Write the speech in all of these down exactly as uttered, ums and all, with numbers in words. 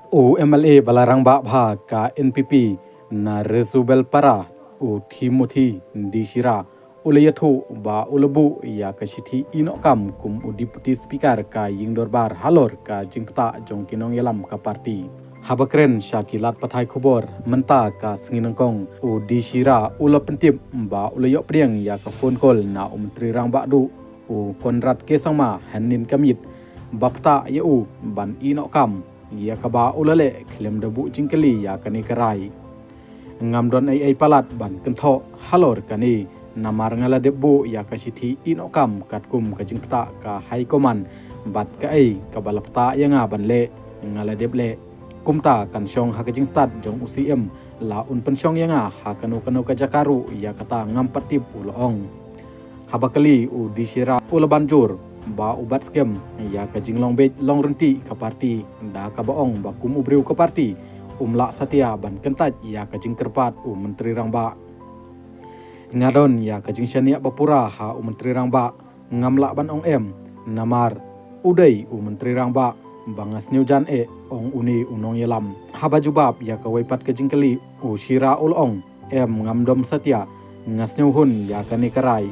U M L A ba la rangbah bha ka N P P na Resubelpara, u Timothy D Shira, u la ïathuh ba u la buh ïa ka shithi ïehnoh kam kum u Deputy Speaker ka Ïing Dorbar halor ka jingpyntah jong ki nongïalam ka party. Haba kren sha ki lad pathai khubor mynta ka sngi nyngkong, u D Shira u la pyntip ba u la ïoh pdiang ïa ka phone call na u Myntri Rangbah duh, u Conrad K Sangma, hynnin ka miet ba pyntah ïa u ban ïehnoh kam ïa kaba u la leh khlem da buh jingkylli ïa kane ka rai. Ngam don ei ei palat ban kynthoh halor kane, namar nga la dep buh ïa ka shithi ïehnoh kam katkum ka jingpyntah ka High Command, bad kaei kaba la pyntah ïa nga ban leh, nga la dep leh. Kumta kan shong ha ka jingstad jong u C M, la un pynshong ïa nga ha kano kano ka jaka ruh, ïa kata ngam pat tip, u la ong. Haba kylli, u D Shira u la ban jur ba u bat skhem ïa ka jinglong beit long ryntih ka party, da kaba ong ba kum u briew ka party, um lah satia ban kyntait ïa ka jingkyrpad u Myntri Rangbah. Nga don ïa ka jingshaniah ba pura ha u Myntri Rangbah, ngam lah ban ong em, namar u dei u Myntri Rangbah ba nga sngewjan eh, ong une u nongïalam. Haba jubab ïa kawei pat ka jingkylli, u Shira u la ong, em, ngam dom satia, nga sngewhun ïa kane ka rai.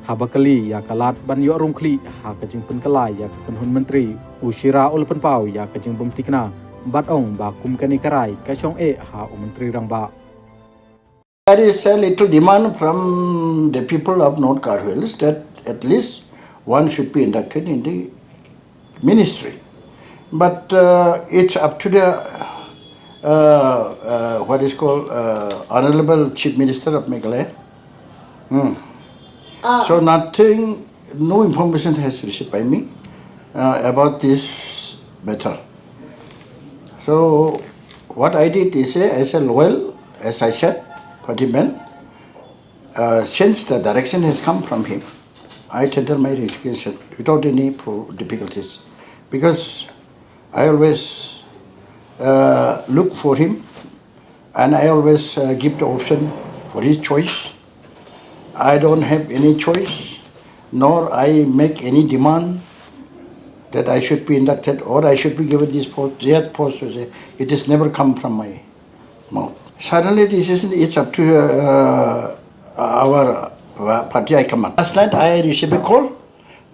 Haba kylli ïa ka lad ban ïoh rung khlieh ha ka jingpynkylla ïa ka kynhun myntri, u Shira u la pynpaw ïa ka jingbymtikna bad ong ba kum kane ka rai ka shong eh ha u Myntri Rangbah. There is a little demand from the people of North Garo Hills that at least one should be inducted in the ministry. But uh, it's up to the uh, uh, what is called uh, Honorable Chief Minister of Meghalaya. Hmm. So nothing, no information has received by me uh, about this matter. So what I did is, uh, as a loyal, as I said, party man, uh, since the direction has come from him, I tender my resignation without any pro- difficulties, because I always uh, look for him, and I always uh, give the option for his choice. I don't have any choice, nor I make any demand that I should be inducted or I should be given this post, that post. It has never come from my mouth. Suddenly, this is, it's up to uh, our uh, party high command. Last night, I received a call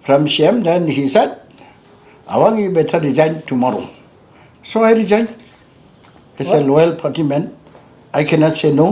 from C M. Then he said, "Awang, you better resign tomorrow." So I resigned. As a loyal party man, I cannot say no.